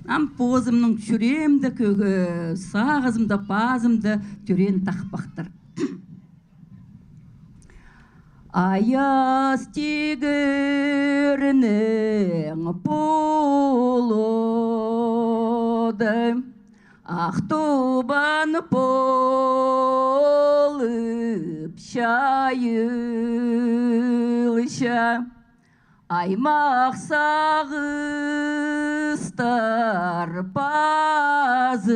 Ам позымның чӱреемде, кӧ-, сағызымда, пазымда тӧреен тахпахтар. Аяс тигірнің пулуды, ах тубан полып чайылча, аймах сағыстар пазымда.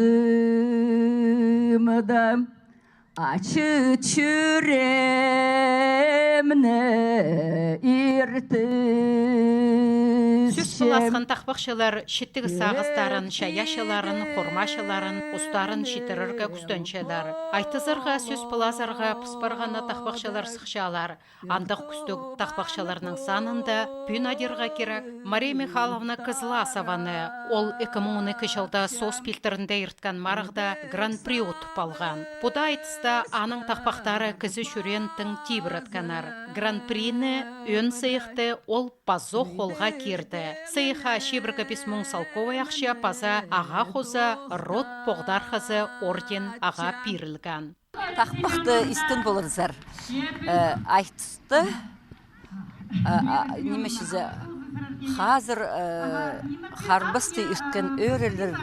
Ачы чӱреемні иртісче. Сӧс пыласхан тахпахчылар читтіг сағыстарын, чайаачыларын, хормаачыларын, устарын читірерге кӱстенчелер. Айтызарға, сӧс пылазарға пыс парғаны тахпахчылар сыхчалар. Андағ кӱстіг тахпахчыларның санында пӱӱн адирға кирек Мария Михайловна Кызласованы. Ол ікі муң он ікі чылда соос пилтірінде ирткен марығда гран-при утып алған. Пу даа айтыста аның тахпахтары кізі чӱреен тың тибіреткеннер. Гран-прини, ӧӧн сыйыхты ол пазох холға кирді. Сыйыхха чибіргі пис муң салковай ахча паза ағаа хоза Род Поғдархазы орден ағаа пирілген. Тахпахты истін поларзар. Э, айтысты, э, а, ниме чізе, хазыр, э, харбасты ирткен ӧрелер,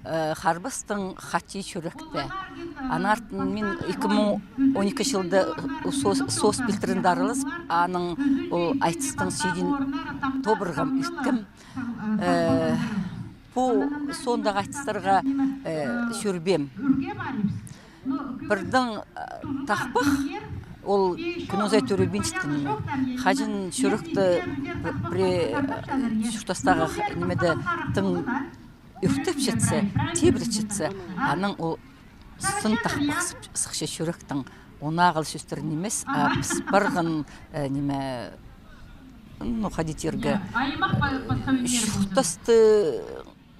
э, харбастың хати чӱректе. Аннаңар мин ікі муң он ікі чылда соос, соос пилтірінде араласып, аның ол айтыстың сидиин тобырғам, ирткем. Э, пу соондағы айтыстарға, э, чӧрбеем. Пірдең, э, тахпах, ол кӱннің сай тӧребинчеткен ниме. Хаҷан чӱректі пре-, э, чуртастағы х-, нимеде тың ӧртепчетсе, тибіретчетсе, анаң ол сын тахпах сых-, сыхча чӱректең. Онаң ағыл сӧстер нимес, а пыс парған, э, ниме, ну, хайди тирге, э, чуртасты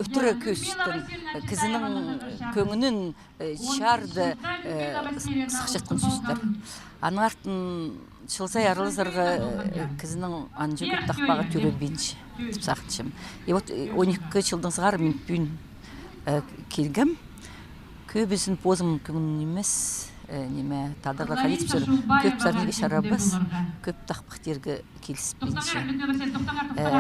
ӧтіре кӧзітчеткен, кізінің кӧңнін, э, чарды, э, с-, сыхчатхан сӧстер. Аннаңар чыл сай аралазарға, э, кізінің анҷа кӧп тахпағы тӧребинче, тіп сағынчам. И вот, э, он ікі чылдаң сығара мин пӱӱн, э, килгем. Кӧбізін позым кӧңнім нимес, э, ниме, тадар хайди тіпчелер, кӧп сарнирға чарабас, кӧп тахпах тирге киліспинче. Э,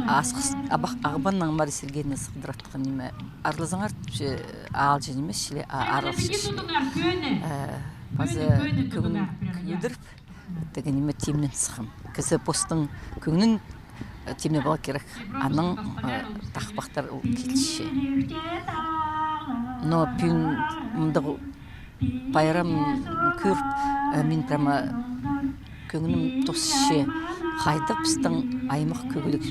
Асхыс-, Абах-, Ағбаннаң Мария Сергеевна сығдыратхан ниме, аралазаңар тіпче, аалҷы нимес чіли, а араласча чіли. Э, паза кӧңнім кӧдіріп, тігі ниме тимнен сыххам. Кізі постың кӧңнін, э, тимнеп аларға кирек. Анаң, э, тахпахтар ол килче. Но пӱӱн мындағ пайрам кӧріп, э, мин прямо кӧңнім тосча. Хайдағ пістің аймах кӧгліг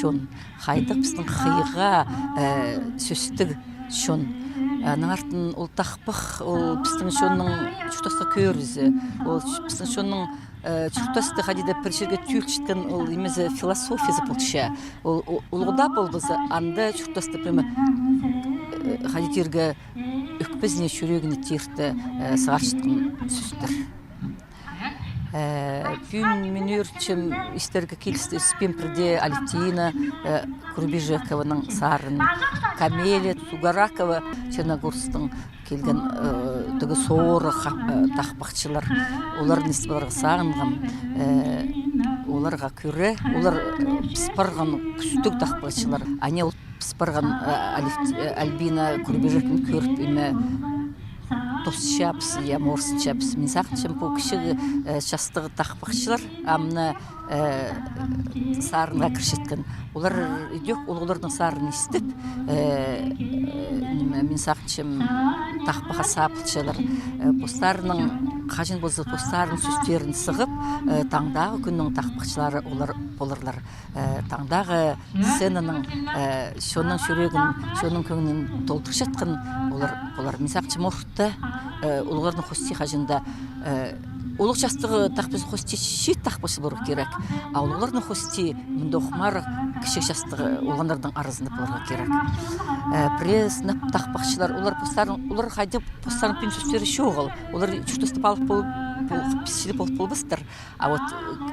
чон, хайдағ пістің хыйға, э, сӧстіг чон. Аннаңар ол тахпах, ол пістің чонның чуртасты кӧрізі, ол ч-, пістің чонның, э, чуртасты хайди даа пір чирге тӧлчеткен ол нимезі, философиязы полча. Ол, о-, улуғ даа полбаза, анда чуртасты прямо, э, хайди тирге, ӧкпезіне, чӱрегіне тиртті, э, сығарчатхан сӧстер. Э, пӱӱн мин ӧрінчем, истерге килісті, іспеем пірдее Алевтина, э, Курбижекованың сарын, Камелия Сугаракова, Черногорсктаң килген, э, тігі соры ха-, э, тахпахчылар. Оларны истіп аларға сағынғам. Э, Оларға кӧре, олар, э, піс парған кӱстіг тахпахчылар. Ане ол піс парған, э, Алев-, э, Альбина Курбижевнаны кӧріп, име, тосчабыс, я, морсчабыс. Мин сағынчам, пу кічіг, э, частығ тахпахчылар, амны, э, сарынға кірчеткен. Олар идӧк, ол оларның сарын истіп, э, э, ниме, мин сағынчам, тахпахха сабылчалар. Э, постарының, хаҷан полза, постарының сӧстерін сығып, э, таңдағы кӱннің тахпахчылары олар поларлар. Э, таңдағы сценаның, э, чонның чӱрегін, чонның кӧңнін толдырчатхан олар полар. Мин сағынчам, орта, э, улуғларның хости хаҷан даа, э, улуғ частығ тахпахчы хости чиит тахпахчы поларға кирек. А улуғларның хости мындох мар кічіг частығ улуғларның аразында поларға кирек. Э, пірее сынап тахпахчылар, олар постарын, олар хайди постарының пӱӱн сӧстері чоғыл. Олар чуртастап алып пол-, пол-, пісчелеп пол-, полбастар. А вот,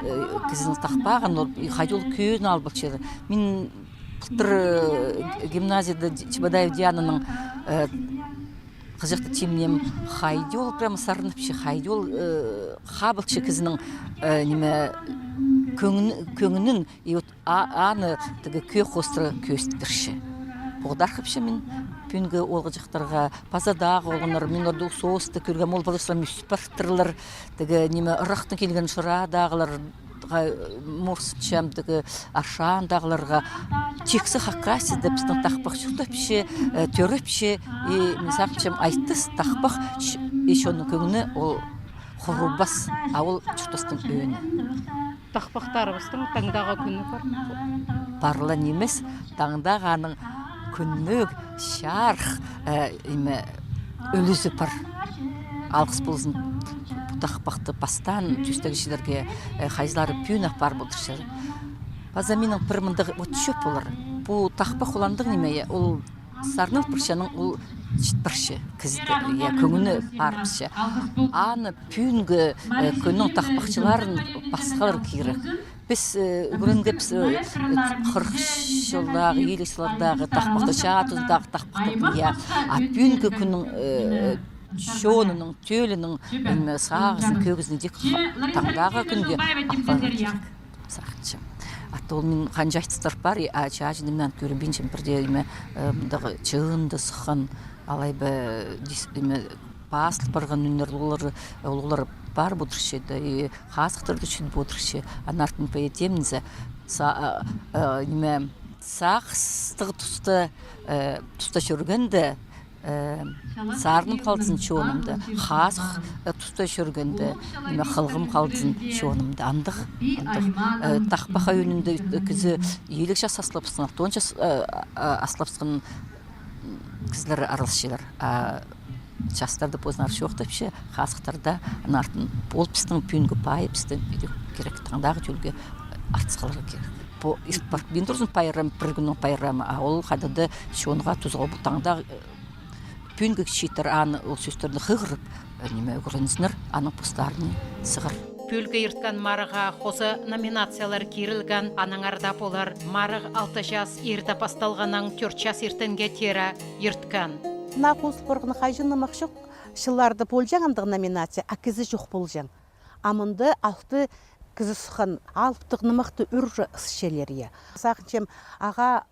э, кізінің тахпағын, ол, и хайди ол кӧні алып полча. Мин былтыр, э, гимназияда Ди-, Чебодаев Диананың, э, хызыхты тимнеем, хайди ол прямо сарнапча, хайди ол, э, хабылча кізінің, э, ниме, кӧңн-, кӧңнін, и вот а-, аны тігі кӧ хоостыра кӧзіт пирче. Поғдархапчам мин пӱӱнгі оолғыҷахтарға, паза даа оолғаннар, мин орда соосты кӧргем, ол паза мӱс партырлар, тігі ниме, ырахтаң килген шырадағыларға, морсчам, тігі Аршандағыларға. Тиксі Хакасияда пістің тахпах чуртапча, э, тӧрепче, и мин сағынчам, айтыс тахпах ч-, и чонның кӧңні ол хурубас, а ол чуртастың ӧӧні. Тахпахтарыбыстың таңдағы кӱні пар. Пар ла нимес, таңдағы аның кӱнніг, чарых, э, име, ӱлӱзі пар. Алғыс ползын пу тахпахты пастаан тӧстегҷілерге, э, хайзылары пӱӱн апарып одырча. Паза минің пір мындағ отчёт полар. Пу тахпах ол андағ ниме, я, ол сарнал парча, анаң ол чіт парча кізіде, я, кӧңні парыбысча. Аны пӱӱнгі, э, кӱннің тахпахчыларын пасхалар кирек. Піс, э, ӱгренгебіс, э, хырых чылдағы, илиг чыллардағы тахпахты, чаа тузындағы тахпахты, я. А пӱӱнгі кӱннің, э, чонының, тӧлінің, м, сағызын, кӧгізін тик ха-, таңдағы кӱнге апарар кирек. Сағынчам. А то ол мин ханҷа айтыстар пар, а чааҷын мин кӧрбинчем, пірдее, име, э, мындағ чыынды сыххан, алай ба, дис-, име, пазыл парған ӱннер, олар, олар пар одырча, да, и хазыхтар даа чіт одырча. Аннаңар мин пеер тимнезем, са-, а, а, ниме, сағыстығ туста, э, туста чӧргенде, э, сарным халзын чонымда, хазых, э, туста чӧргенде, ниме, хылғым халзын чонымда. Андағ, андағ, э, тахпах ӧӧнінде кізі илиг час аслабысхан, алтон час, э, а, аслабысхан кізілер араласчалар. А частарны позынар чоохтапча, хазыхтарда, аннаңар ол пістің пӱӱнгі пайыбыстың, идӧк кирек, таңдағы тӧлге артыс халарға кирек. Пу ирт парып килген турзын пайрам, пір кӱннің пайрамы, а ол хайди даа чонға, тузға, пу таңда, э, пӱӱнгі чииттер аны, ол сӧстерні хығырып, э, ниме, ӱгрензіннер, аның постарына сығар. Пӱӱлге ирткен марығға хоза номинациялар кирілген, аннаңар даа полар марығ алты час ирте пасталғаннаң тӧрт час иртенге теере ирткен. Наа хозыл парған хайҷы-нымах чох, чылларда полҷаң андағ номинация, а кізі чох полҷаң. А мында алты кізі сыххан, алыптығ нымахты ӱр ысчалар, я. Сағынчам, ағаа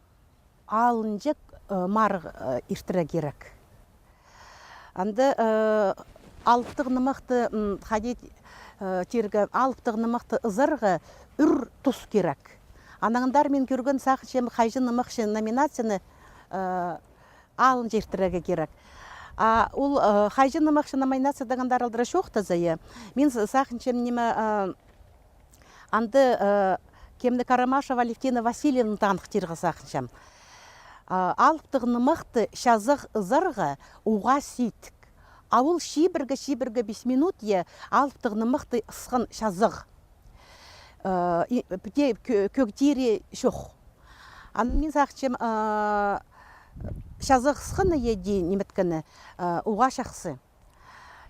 алынҷа, э, марығ, э, иртірерге кирек. Анда, э, алыптығ нымахты, м, хайди, э, тирге, алыптығ нымахты ызарға ӱр тус кирек. Аннаңар мин кӧрген, сағынчам, хайҷы-нымахчы номинацияны, э, алынҷа иртірерге кирек. А ол, э, хайҷы-нымахчы номинациядаң андар алдыра чоохтаза, я. Мин с-, сағынчам, ниме, э, анда, э, кемні, Карамашева Алевтина Васильевнаны таныхтирға сағынчам. А, алыптығ нымахты чазағ ызарға уғаа сидік. А ол чибіргі, чибіргі пис минут, я, алыптығ нымахты ысхан чазағ. Э, и, піде кӧ-, кӧг тире чох. Аны мин сағынчам, э, чазағ ысханы, я, иди ниметкені, э, уғаа чахсы.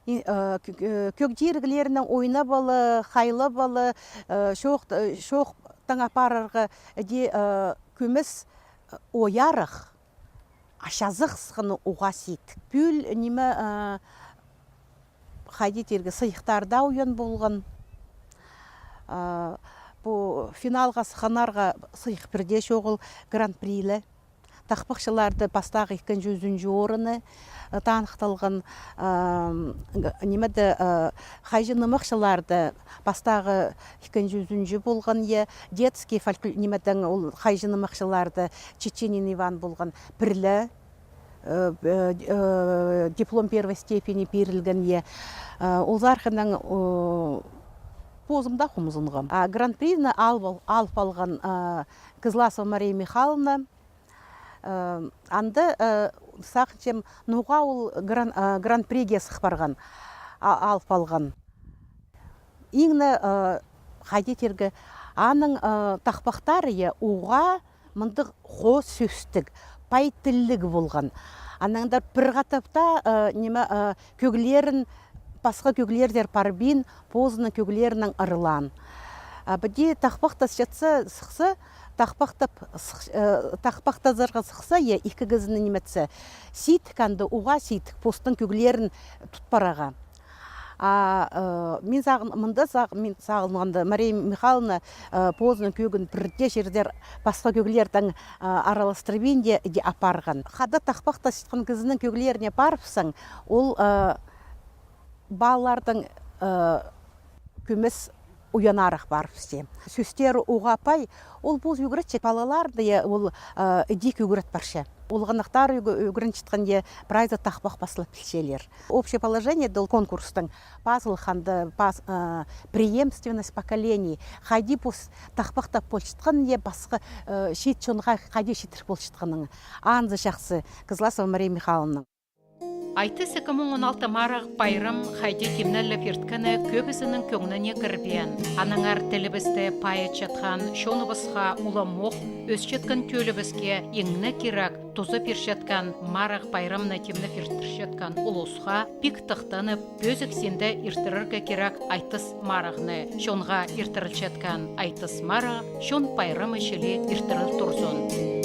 И, э, кӧ-, кӧ-, кӧг тиріглерінең ойнап ала, хайлап ала, э, чоох-, э, чоохтаң апарарға, иди, э, кӧмес, э, оярах, а чазағ ысханы уғаа сидік. Пӱӱл, ниме, э, хайди тирге, сыйыхтарда уян полған. Э, Пу финалға сыхханнарға сыйых пірдее чоғыл, гран-приле. Тахпахчыларды пастағы, ікінҷі, ӱзінҷі орынны, э, таныхталған, ам, г-, нимеде, э, хайҷы-нымахчыларды пастағы, ікінҷі, ӱзінҷі полған, е, детский фолькло-, нимедең ол хайҷы-нымахчыларды Чеченин Иван полған, пірле, э, э, э, диплом первой степени пирілген, е. Э, ол сархынаң, о, позым даа хомзынғам. А гран-прины алып ал-, алып алған, э, Кызласова Мария Михайловна. Э, анда, э, сағынчам, ноға ол гран-, э, гран-приге сых парған, а, алып алған. Иң не, э, хайди тирге, аның, э, тахпахтары, е, уғаа мындағ хоос сӧстіг, пай тілліг полған. Анаң даа пір хатапта, э, ниме, э, кӧглерін, пасха кӧглердер парбин, позының кӧглерінең ырлаан. А піди тахпахтасчатса, сыхса, тахпахтап сых-, э, тахпахтазарға сыхса, е, ікі кізіні ниметсе, сидік анда, уғаа сидік, постың кӧглерін тут парарға. А, э, мин сағын-, мында сағ-, мин сағынғанда, Мария Михайловна, э, позының кӧгін пірдее чирдер пасха кӧглердең, э, араластырбин дее, дее апарған. Хада тахпахтасчатхан кізінің кӧглеріне парыбыссаң, ол, э, палаларның, э, кӧмес уянарах парыбысча. Сӧстері уғаа пай, ол пос ӱгретче палаларны, е, ол, э, ідӧк ӱгрет парча. Олғаннахтар ӱг-, ӱгренчеткен, е, прайзы тахпах пазылып пілчелер. Общее положениеде ол конкурстың пазылғанда пас-, э, преемственность поколений, хайди пос тахпахтап полчатхан, е, пасха, э, чиит чонға хайди читір полчатханын, анзы чахсы Кызласова Мария Михайловнаның. Айтыс ікі муң он алты марығ пайрам хайди тимнеліп ирткені кӧбізінің кӧңніне кірбеен. Аннаңар тілібісті пайытчатхан, чоныбысха уламох, ӧсчеткен тӧлібіске иң не кирек туза пирчеткен марығ пайрамны тимнеп иртірчеткен улусха пик тыхтанып, пӧзік синде иртірерге кирек айтыс марығны. Чонға иртірілчеткен айтыс марығ чон пайрамы чіли иртіріл турзын.